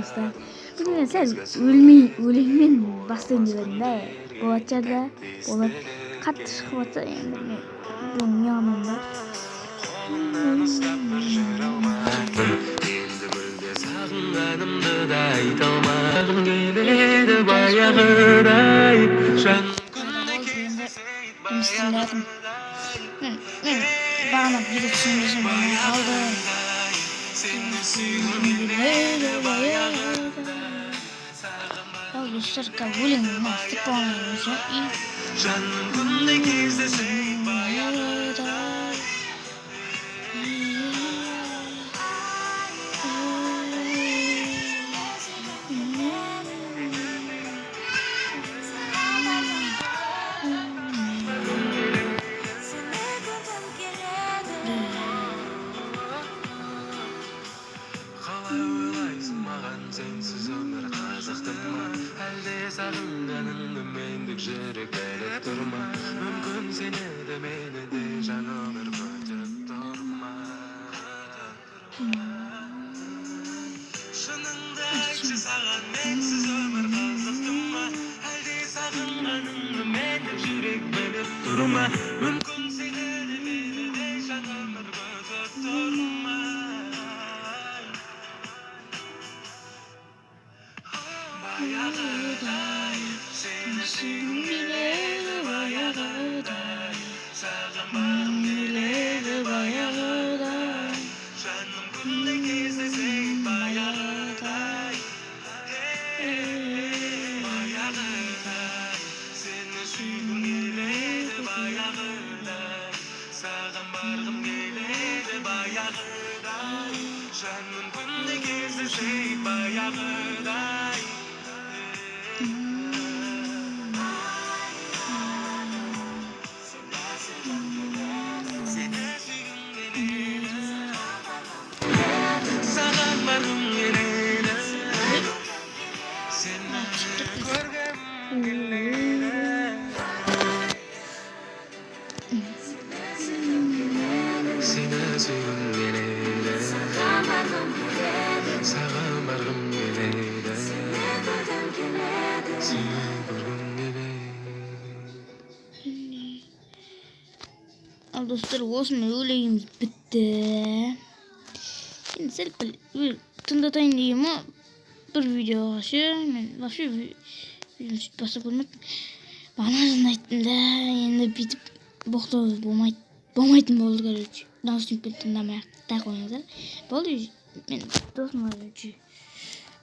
Достар, бүгін мен сәл өлмей өлеңмен бастайын деп едім да. Болатын шығар да, болады. Қатты шығып жатса, енді мен бүгін не қыламын да. Қолыңнан ұстап бір жүре алмадым. Енді мүлде сағынғанымды да айта алмағым келеді баяғыдай. Жан күнде кездесейік. Жұмыс істейін деп жатырмын. Мен бағана видео түсірмесем, болмай қалды. Сені сүйгім келеді баяғыдай. Ал, достар, қазір өлең мына істеп болғаннан кейін өшіремін и Жаным, күнде кездесейік баяғыдай. Сені көргім келеді. Қалай ойлайсың, маған сенсіз өмір қызықты ма, әлде сағынғаныңды мендік жүрек біліп тұр ма? Мүмкін, сені де, мені де жаңа өмір күтіп тұр ма? Шыныңды айтшы, саған менсіз өмір қызықты ма, әлде сағынғаныңды мендік жүрек біліп тұр ма? Мүмкін, сені де, мені де жаңа өмір күтіп тұр ма? Баяғыдай сені сүйгім келеді баяғыдай, саған барғым келеді баяғыдай. Жаным, күнде кездесейік баяғыдай. Баяғыдай сені сүйгім келеді баяғыдай, саған барғым келеді баяғыдай. Жаным, күнде кездесейік баяғыдай. Сені сүйгім келеді, саған барғым келеді, сені көргім келеді. Сені сүйгім келеді, Саған барғым келеді. Саған барғым келеді. Сені көргім келеді. Сені көргім келеді. Ал, достар, осымен өлеңіміз бітті. Енді сәл пәл тыңдатайын дегенім ғой бір видеоға ше. Мен вообще видеоны сөйтіп бастап көрмеппін. Бағана айттым да, енді бүйтіп боқтау болмайды, болмайтын болды. Короче, наушникпен тыңдамай ақ та қойыңыздар. Болды. Мен досым, короче,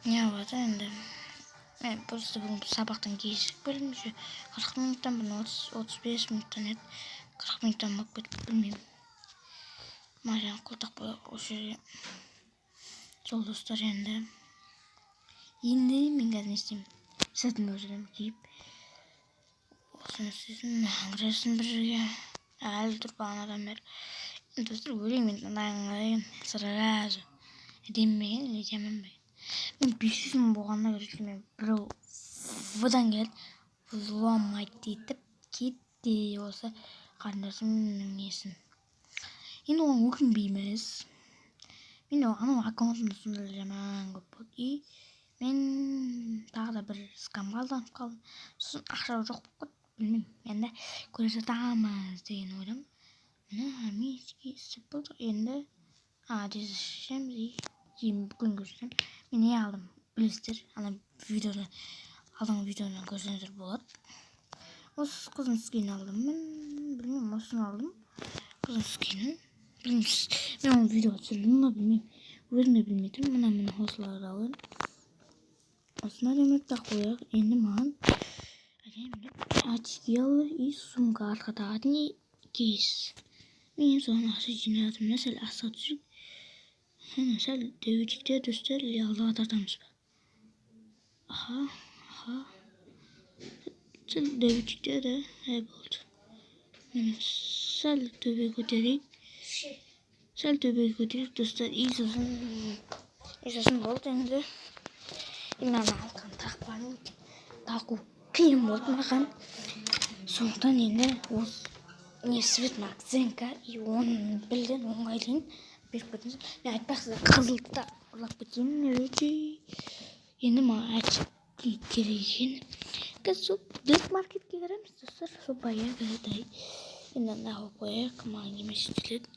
не қылып жатыр енді. Мен просто бүгін сабақтан кешігіп келдім еще 40 минуттан, бұрын 35 минуттан еді, 40 минуттан болып кетті. Білмеймін, машина құлтақ осы жерге. Сол, достар, енді мен қазір не істеймін? Сыртында жүремін киіп, осыны істейсің, мынаған кіресің бір жерге. Әлі тұр бағанадан бері. Енді, достар, өлеңмен тыңдаған сразу әдемі ме екен или жаман ба екен? Мен 500 мың болғанда, короче, мен біреу вдан келді, взломать етіп кетті осы қарындасымның несін. Енді оған өкінбейміз. Мен анау аккаунтымда сондай жаман көп болды. И мен тағы да бір скамға алданып қалдым, сосын ақша жоқ болып кетті. Білмеймін, енді көре жатамыз деген ойдамын. Міне, армейский істеп болдық. Енді одежда шешеміз и киім бүкілін көрсетемін. Мен не алдым, білесіздер, ана видеода, алдыңғы видеодан көрсеңіздер болады. Осы қыздың скинін алдым мен. Білмеймін, осыны алдым, қыздың скинін. Білмеймін, мен оны видеоға түсірдім ба, білмеймін, өзім де білмей тұрмын. Мына, міне, осыларды алып, осыны әдемілеп тағып қояйық. Енді маған әдемілеп очки алу и сумка, артқа тағатын, и кейс. Мен соған ақша жинап жатырмын да. Сәл астға түсейік, міне, сәл төбетейік те, достар, или алдыға тартамыз ба? Аха, сәл төбетейік те да. Әй, болды. Міне, сәл төбе көтерейік, сәл төбеге көтерейік, достар. И сосын болды. Енді мынаны алқан тақпадым, тағу қиын болды маған. Сондықтан енді осы не свет Максенко и оны білден 10-ға дейін беріп кетіңіз. Мен айтпақшы, қызылды да ұрлап кетейін, короче. Енді маған очки керек екен. Қазір сол Black Marketке кіреміз, достар. Сол баяғыдай. Енді ана қойып қояйық, маған емес жетеді.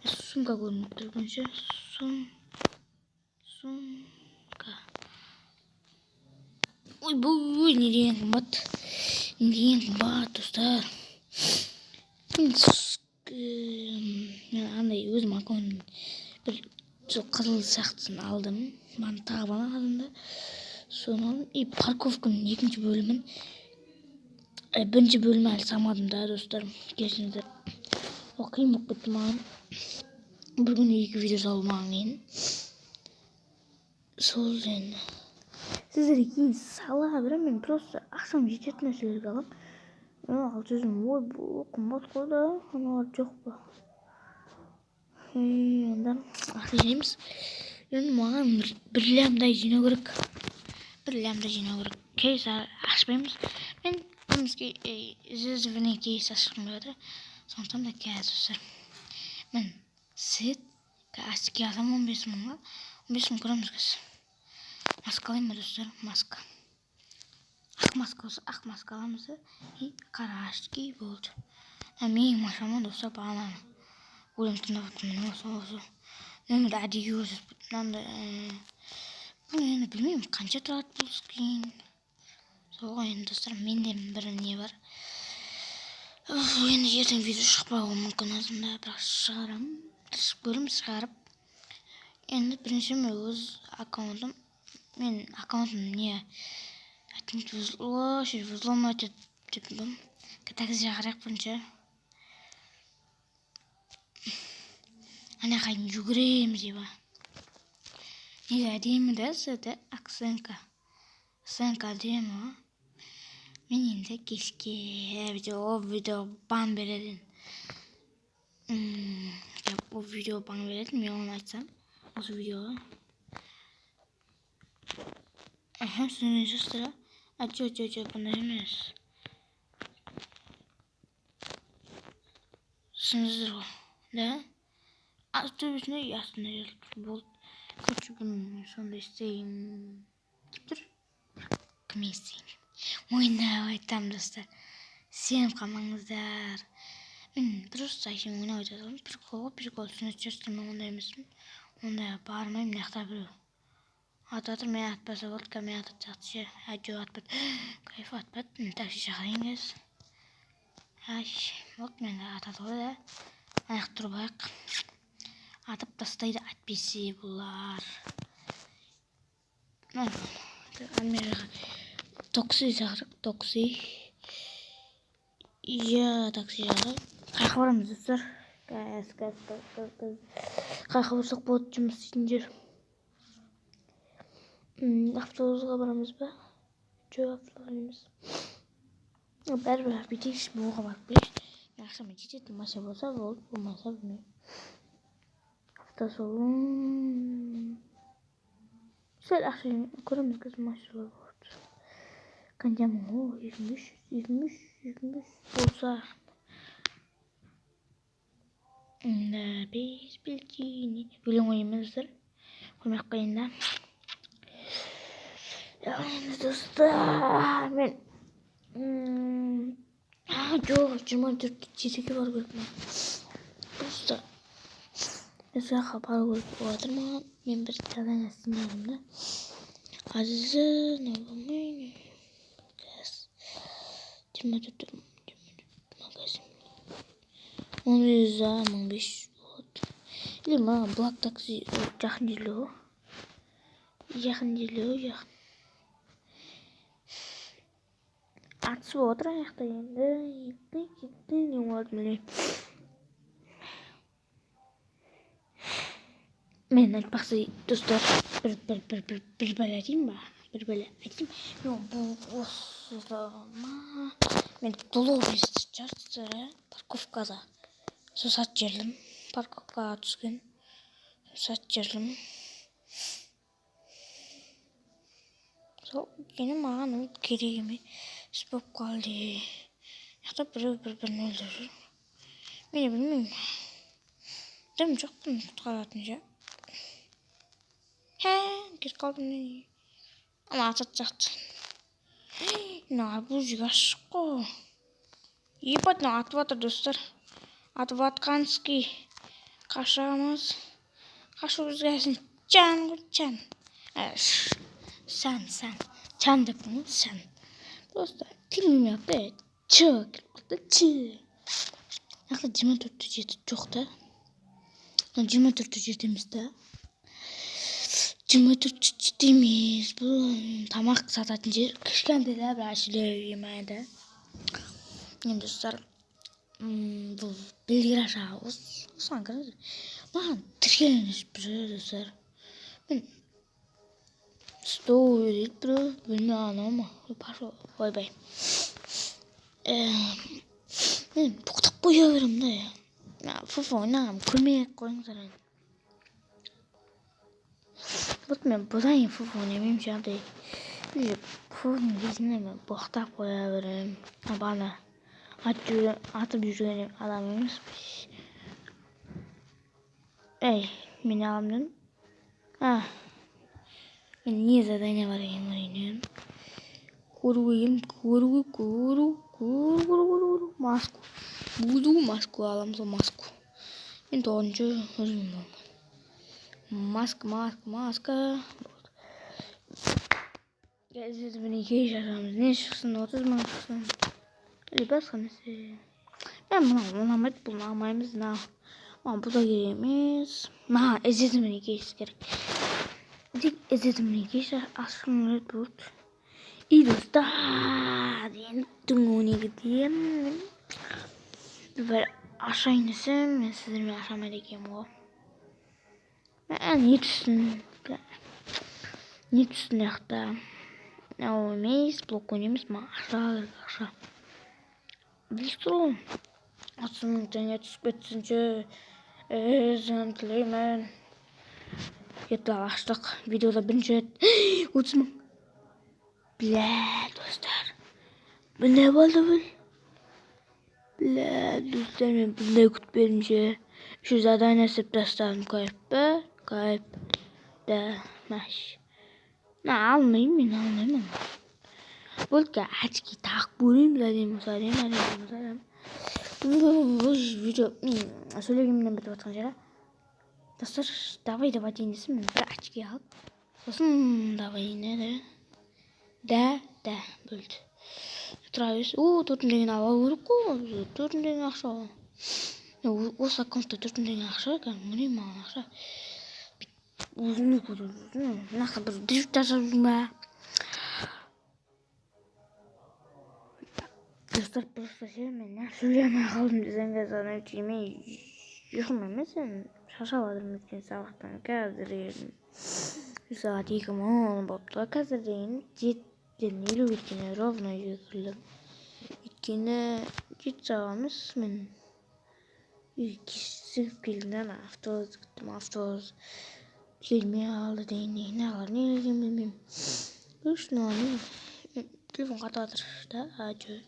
Сумка көрініп тұр бірінші. Сумка. Ойбой, не деген қымбат. Не деген қымбат, достар. Мен андай өзім аккаунт бір сол қызыл сияқтысын алдым. Маған тағы бана алдым. Соны алдым. И парковканың екінші бөлімін, бірінші бөлімін әлі салмадым да, достар. Кешіріңіздер. Ол қиын болып кетті маған. Бір күні 2 видео салу маған қиын. Сол енді. Сіздерге кейін сала беремін, мен просто ақшам жететін нәрселерге аламын. 600 мың, ой, бұл қымбат қой да, аналар жоқ па? Онда ақша жинаймыз. Енді маған бір лямдай жинау керек. Бір лямдай жинау керек. Кейс ашпаймыз. Мен көміске, звездный кейс ашқым келіп жатыр. Сондықтан да қазір, достар, мен сет очки алсам 15 мыңға. 15 мың көреміз қазір. Маска алайын ба, достар? Маска. Ақ маска болса, ақ маска аламыз да. И қара очки болды. Менің машинам, достар, бағана өлең тыңдап отырмын. Міне осы. Нөмірді әдейі көрсетіп мынандай, бұл енді білмеймін, қанша тұрады бұл скин. Сол ғой енді, достар, менде бір не бар. Уф, енді ертең видео шықпауы мүмкін азында, бірақ шығарамын. Тырысып көремін шығарып. Енді бірінші мен өз аккаунтым, мен аккаунтым не отнюдь взломать деп тұрмын. Такси шақырайық бірінші. Ана қайын жүгіреміз деп. Неге әдемі да сізді акцентка. Акцентка әдемі. Мен енді кешке видео, о видео бан береді. О видео бан береді, мен оны айтсам. Осы видеоға. Аха, түсінесіздер, а? А, жоқ, жоқ, жоқ, бұндай емес. Түсіндіңіздер ғой, да? А, төбесіне и астына жазылып тұр, болды. Короче, бұны сондай істейін деп тұр. Кім істейін? Ойнап айтамын, достар. Сеніп қалмаңыздар. Мен просто әшейін ойнап айта салдым. Прикол ғой, прикол түсінетін шығарсыздар, мен ондай емеспін. Ондайға бармаймын, мына жақта біреу атып жатыр, мен атпаса болды, қазір мен ататын сияқты ше. Ә, жоқ, атпады. Кайф, атпады. Мен такси шақырайын қазір. Ай, болды, мен атады ғой да. Аяқ тұрып алайық. Атып тастайды, әйтпесе бұлар. Такси шақырайық, такси. Иә, такси шақырайық. Қаяққа барамыз, достар? Қазір, қазір, қазір, қазір. Қаяққа барсақ болады жұмыс істейтін жер? Автобусқа барамыз ба? Жоқ, автобусқа емес. Бәрібір бүйтейікші, буға барып келейікші. Мен ақшама жететін машина болса болды, болмаса білмеймін. Автосалон. Сәл ақша көреміз қазір машиналар болады. Қанша мың? О, екі мың үш жүз, екі мың үш жүз, екі мың үш жүз болса. Да, без причины. Өлең ойнаймыз, достар. Қоймай ақ қояйын да. Енді достар, мен, жоқ, жиырма төртте жетіге бару керек маған. Просто мен сол жаққа бару керек болып жатыр маған. Мен бір задание істемедім да. Қазір не болмай, қазір жиырма төрт, жиырма төрт магазин. Он жүз мың бес жүз болады. Или маған блак такси жақын жерлеу. Жақын жерлеу, жақын. Атыс болып отыр ана жақта енді. Екі, екі, не болады білмеймін. Мен айтпақшы, достар, бір бәле айтайын ба? Бір бәле айтайын. Мен бұл осы ма? Мен глобус шығарсыздар, ә? Парковкада. Сол сатып жібердім. Парковкаға түскен. Сатып жібердім. Сол өйткені маған ол керек емес болып қалды. Мына жақта біреу бір-бірін өлтіріп жүр. Мен де білмеймін. Дым жоқ бұны құтқаратын ше. Хә, кетіп қалдым мен. Ана атат сияқты. Мына арбузик ашық қой. Ебать, мына атып жатыр, достар. Атып жатқанский. Қашамыз. Қашу бізге әсін чан ғой, чан. Сан, сан. Чан деппін ғой, сан. Просто тіл білмей қалыпты, ч келіп қалды, ч. Мына жақта 24-те 7 жоқ та. 24-те 7 емес та. 24-те 7 емес. Бұл тамақ сататын жер. Кішкентай да, бірақ әшелеу ема да. Енді, достар, бұл белгілі аша осыған кіріңіз. Маған тіркеліңіз бір, достар. Мен сто дейді біреу, білмей, анау ма? Пошел, ойбай. Мен тоқтап қоя беремін да. Фуфа ойнағанмын, күлмей ақ қойыңыздар енді. Вот мен бұдан кейін фуфа ойнамаймын жаңағыдай. Фуфаның кезінде мен боқтап қоя беремін. Бағана атып жүрген адам емеспін. Ей, мен аламын дедім. А, мен не задание бар екен көрейін дедім. Көруге келдім, көруге, көру, көру, көру, көру, көру, маску. Буду маску аламын, сол маску. Мен 9-шы уровень боламын. Маска, маска, маска. Қазір мінекей жазамыз. Не шықсын, 30 000 шықсын. Или басқа нәрсе. Мен мынау ұнамайды, бұны алмаймыз. Мынау маған бұл да керек емес. Маған ізетім мінекей керек. Тек ізетім мінекей ашқым келеді, болды. И достар, енді түнгі 12-де бір ашайын десем, мен сіздермен аша алмайды екенмін ғой. Мә, не түссін? Не түссін мына жақта? Мынау емес, блок емес, маған ақша керек, ақша. Білесіздер ғой, 30 000 теңге түсіп кетсінші, өзім тілеймін. Кетті, ал аштық. Видеода бірінші рет 30 000. Бля, достар. Бұл не болды бұл? Бля, достар, мен бұндай күтпедім ше. Еще задание істеп тастадым, кайф па? Кайф. Да, маш. На, алмаймын, мен алмаймын. Болды, очки тағып көрейін, әдемі болса, әдемі, әдемі болса, әдемі. Бұл видео мен сөйлегенімнен бітіп жатқан жері. Достар, давай деп айтайын десем, мен бір очки алып, сосын давай не да. Да, да, болды. Тұра берсін. О, 4 000 теңгені алу керек қой. 4 000 теңге ақша ғой. Осы аккаунтта 4 000 теңге ақша, кәдімгідей маған ақша. Өзімді көтеріп жүрмін. Мына жақта бір дрифт жасап жүрмін ба? Достар, просто ше, мен неғып сөйлей алмай қалдым десең, қазір ана мен ұйқым емес, енді шаршап жатырмын өткен сабақтан. Қазір келдім. Сағат екі мың болып тұр. Қазір деген 7-ден 50 кеткенде ровно үйге кірдім. Өйткені 7 сағат емес, мен үйге кешігіп келдім да, ана автобус күттім, автобус келмей қалды дегендей, мыналар не келгенін білмеймін. Үш мынау телефон қатып жатыр да, а жо.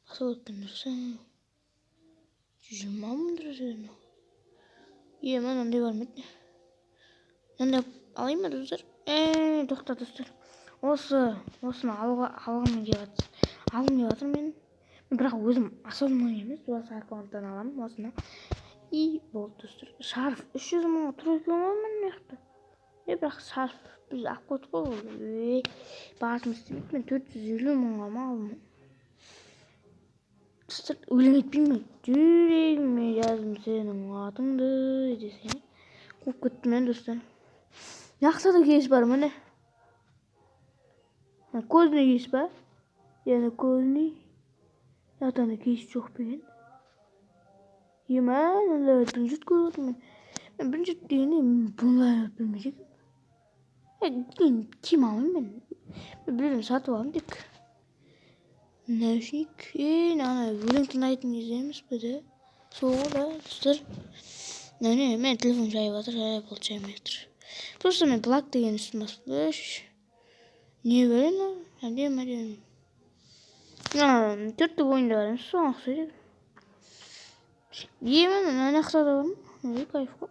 Басып өткен дұрыс. 120 000 дұрыс екен. Е, мынандай бар ма еді? Мынандай алайын ба, достар? Тоқта, достар. Осыны алғым келіп жатыр. Алғым келіп жатыр мен. Мен бірақ өзім осознанно емес, осы аккаунттан аламын осыны. И болды, достар. Шарф 300 мыңға тұр екен ғой мына жақта. Бірақ шарф біз алып қойдық қой. Басым істемейді. Мен 450 мыңға ма алдым. Достар, өлең айтпаймын мен. Жүрегіме жаздым сенің атыңды десең. Қуып кеттім мен, достар. Жақсы да кейс бар міне. Көзіне кейс па? Яғни көзіне. Жақтан да кейс жоқ па екен? Ема, мынандай бірінші рет көріп отырмын мен. Мен бірінші рет дегенде бұндай білмейді екенмін. Кейін киім алмаймын мен. Мен біреуден сатып аламын тек. Наушник. Ана өлең тыңдайтын кезде емес пе де? Сол ғой да, достар. Не, мен телефон жайып жатыр, жайып болды, жаймай жатыр. Просто мен блок деген үстін басып, үш. Не беремін, әдемі, әдемі. Мына төрттік ойында бар емес, соған ұқсайды. Емін, мына жақта да бар ма? Ой, кайф қой.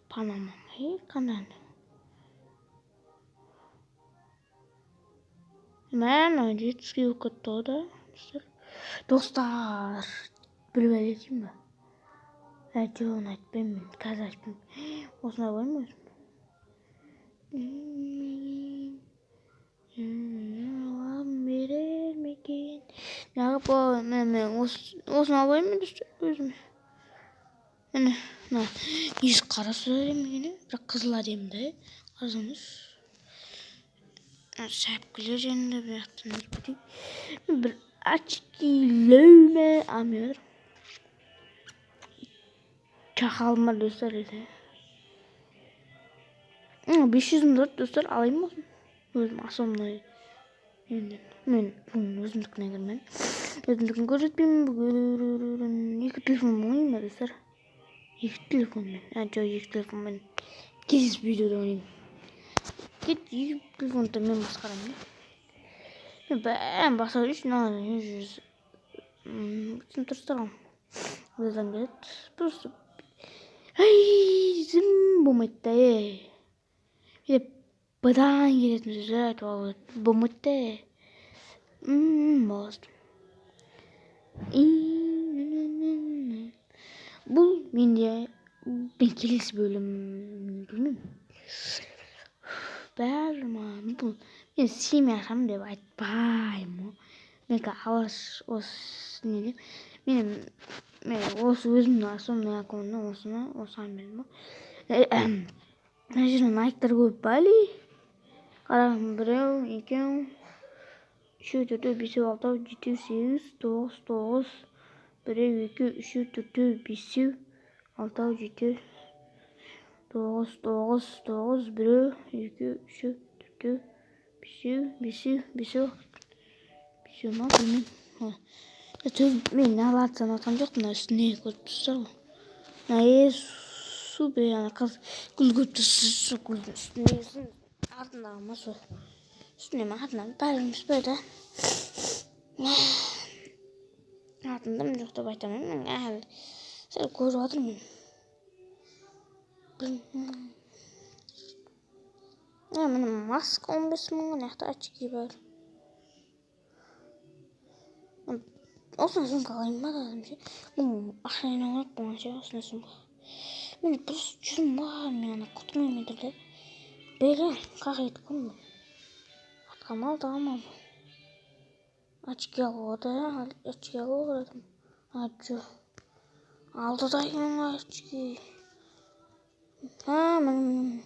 Панама. Қандай? Мә, 70-ке болып кетті ғой да, достар. Достар, бір бәле деймін ба? Жоқ, оны айтпаймын мен, қазір айтпаймын. Осыны қояйын ба өзім? Берер ме екен? Неғып мен осыны алайын ба достар өзіме? Міне, мына несі қарасы әдемі екен, бірақ қызыл әдемі да, қарасаңызшы. Шәпкілер енді бұл жақтан өтіп кетейік. Бір очкилеу ме алмай жатыр. Шақалым бар достар еді. 500 мың тұрады достар, алайын ба осыны? Өзім основной енді мен бүгін өзімдікіне кірмедім. Өзімдікін көрсетпеймін бүгін. Екі телефон ойнаймын ба достар? Екі телефонмен. Жоқ, екі телефонмен кездесіп видеода ойнаймын. Кет, екі телефонды мен басқарамын. Мен бәрін басқару үшін мына жүз түсініп тұрсыздар ғой. Одан келеді. Просто ай, зым болмайды да, ей. Деп бұдан келетін сөздер айтып алу болмайды да. Болады. Бұл менде мен келесі бөлім білмеймін. Бәрі маған бұл мен семья ашамын деп айтпаймын. Мен алаш осы не деп мен осы өзімнің основной аккаунтымнан осыны осыған бердім ғой. Мына жерде найктар көп бали. Қараңыз, біреу, екеу, үшеу, төртеу, бесеу, алтау, жетеу, сегіз, тоғыз, тоғыз, біреу, екеу, үшеу, төртеу, бесеу, алтау, жетеу, тоғыз, тоғыз, тоғыз, біреу, екеу, үшеу, төртеу, бесеу, бесеу, бесеу, бесеу ма білмеймін. Мен мыналарды санап жатқан жоқпын, мына үстіне көріп тұрсыздар ғой. Мына супер, ана қыз гүл көріп тұрсыз, сол гүлдің үстіндегісін артындағы ма сол. Үстіне ма артына бәрі емес пе да? Артында мына жоқ деп айта алмаймын, мен әлі сәл көріп жатырмын. Міне маска 15 мың, мына жақта очки бар. Осыны сумка алайын ба дедім ше. Бұл ақша жинау керек болған ше, осыны сумка. Мен просто 100 мың бар, мен ана құтылмаймын енді. Бері қақ етіп қойдым. Атқа ма, алдыға ма? Очки алуға да, очки алуға дедім. Жоқ. Алдыда екен очки. Міне, міне.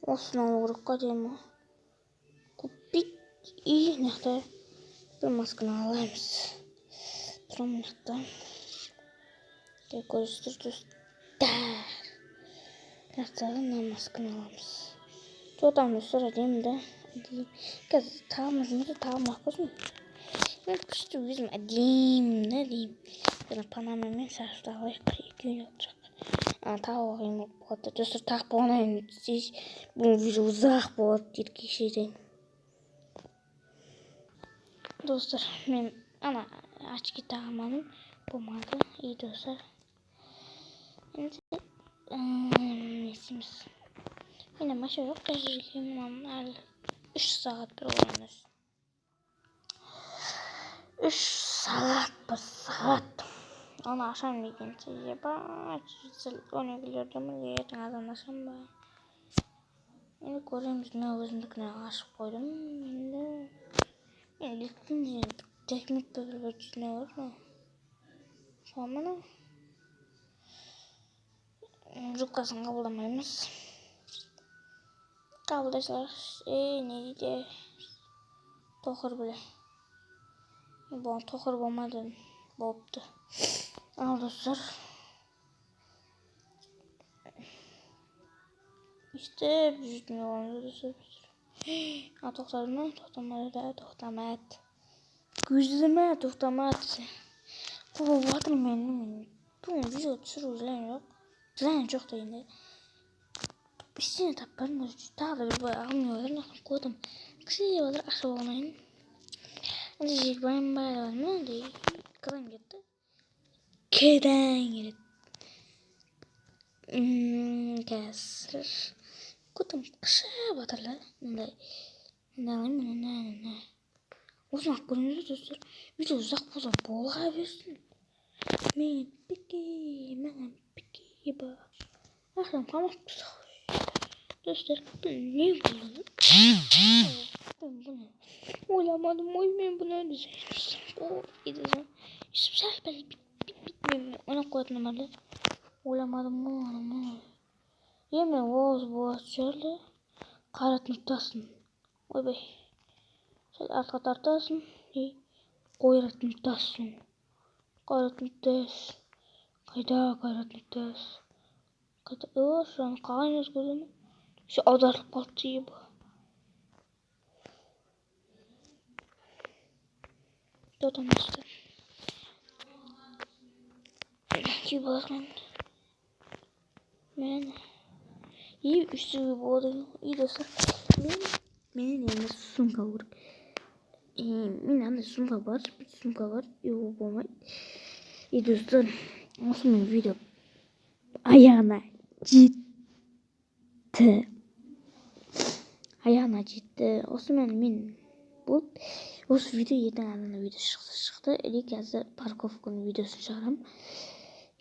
Осыны алу керек қой деймін. Купить и мына жақта бір масканы аламыз. Тұрамын мына жақта. Көресіздер достар. Мына жақтағы мына масканы аламыз. Там достар әдемі да. Қазір тағамыз жұмысы тағамақ болсын. Мен күшті өзім әдемі да деймін. Панамамен шашты алайық, екеуін отырақ. Тағуға қиын болып қалады. Достар, тағып болғаннан кейін бұл видео ұзақ болады еркекше дейін. Достар, мен ана очки тағамадым, болмады. И достар, енді не істейміз? Менде машина жоқ, қай жерге келемін, әлі 3 сағат бір ойнаймыз. 3 сағат, 1 сағат. Оны ашамын дегенше, ебать, 12-лерде ме, ертең азан ашамын ба? Енді көреміз, мен өзімдікіне ашып қойдым. Енді мен лицензия документ бір жинау керек мынау. Сол міне. Жүккасын қабылдамаймыз. Қабылдай салайық. Не дейді? Тоқыр біле. Бұған тоқыр болмады, болыпты. Ал достар. Өйстіп жүретін боламыз достар. Тоқтады ма? Тоқтамады да, тоқтамады. Көзіме тоқтамады. Қуып жатырмын мен. Бүгін видео түсіру зиян жоқ. Зиян жоқ дегенде. Ештеңе таппадым. Тағы да бір бай ағым не жатыр, мына көрдім. Кісі деп жатыр, ақша болғаннан кейін. Енді жек байым ба деп жатырмын, енді кідан кетті. Кідан келеді. Қазір Көтім қышып жатыр да. Мындай мындай қылайын, мындай, мындай. Осыны алып көреміз бе, достар? Видео ұзақ болса, бола берсін. Мен пики, маған пики ба. Ақырын қамап. Достар, бұл не болды? Мен бұны ойламадым ғой, мен бұны десем. Өйстіп сәл пәл бүйтіп мен ойнап қоятыным бар да. Ойламадым ғой оны. Е, мен осы болатын шығар да. Қайрат Нұртасын. Ойбай. Сәл артқа тартасың. И Қайрат Нұртасың. Қайрат Нұртас. Қайда Қайрат Нұртас? Қайда? О, жаңа қалай өзгерді ме? Все аударылып қалды, еба. Тоқтам, достар. Киіп аласың. Мен и үстіге болады. И, достар, мен енді сумка алу керек. И мен андай сумка бар, бір сумка бар, и ол болмайды. И, достар, осымен видео аяғына жетті. Аяғына жетті. Осымен мен болды. Осы видео ертең ана видео шықты, шықты. Или қазір парковканың видеосын шығарамын.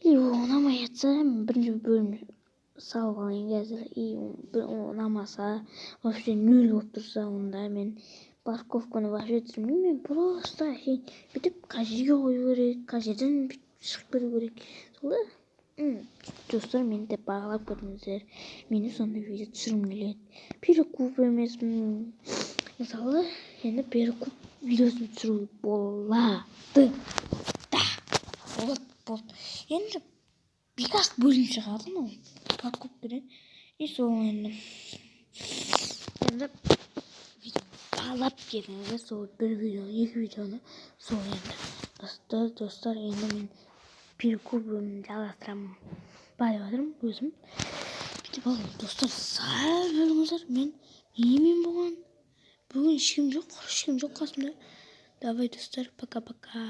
Или ол ұнамай жатса, мен бірінші бөлім салып алайын қазір. И ұнамаса, вообще нөл болып тұрса, онда мен парковканы вообще түсінбеймін. Мен просто әшейін бүйтіп қай жерге қою керек, қай жерден бүйтіп шығып кету керек. Сол да. Достар, мені де бағалап кетіңіздер. Мені сондай видео түсіргім келеді. Перекуп емеспін. Мысалы, енді перекуп видеосын түсіру болады. Да. Болады, болды. Енді екі ақ бөлім шығады мынау парковкадан. И сол енді. Енді видео бағалап кетіңіздер. Сол бір видео, екі видеоны сол енді. Достар, достар, енді мен перекуп бөлімін жалғастырамын ба деп жатырмын өзім. Бүйтіп ал, достар, сәл бөліңіздер. Мен немен болған? Бүгін ешкім жоқ, ешкім жоқ қасымда. Давай, достар, пока-пока.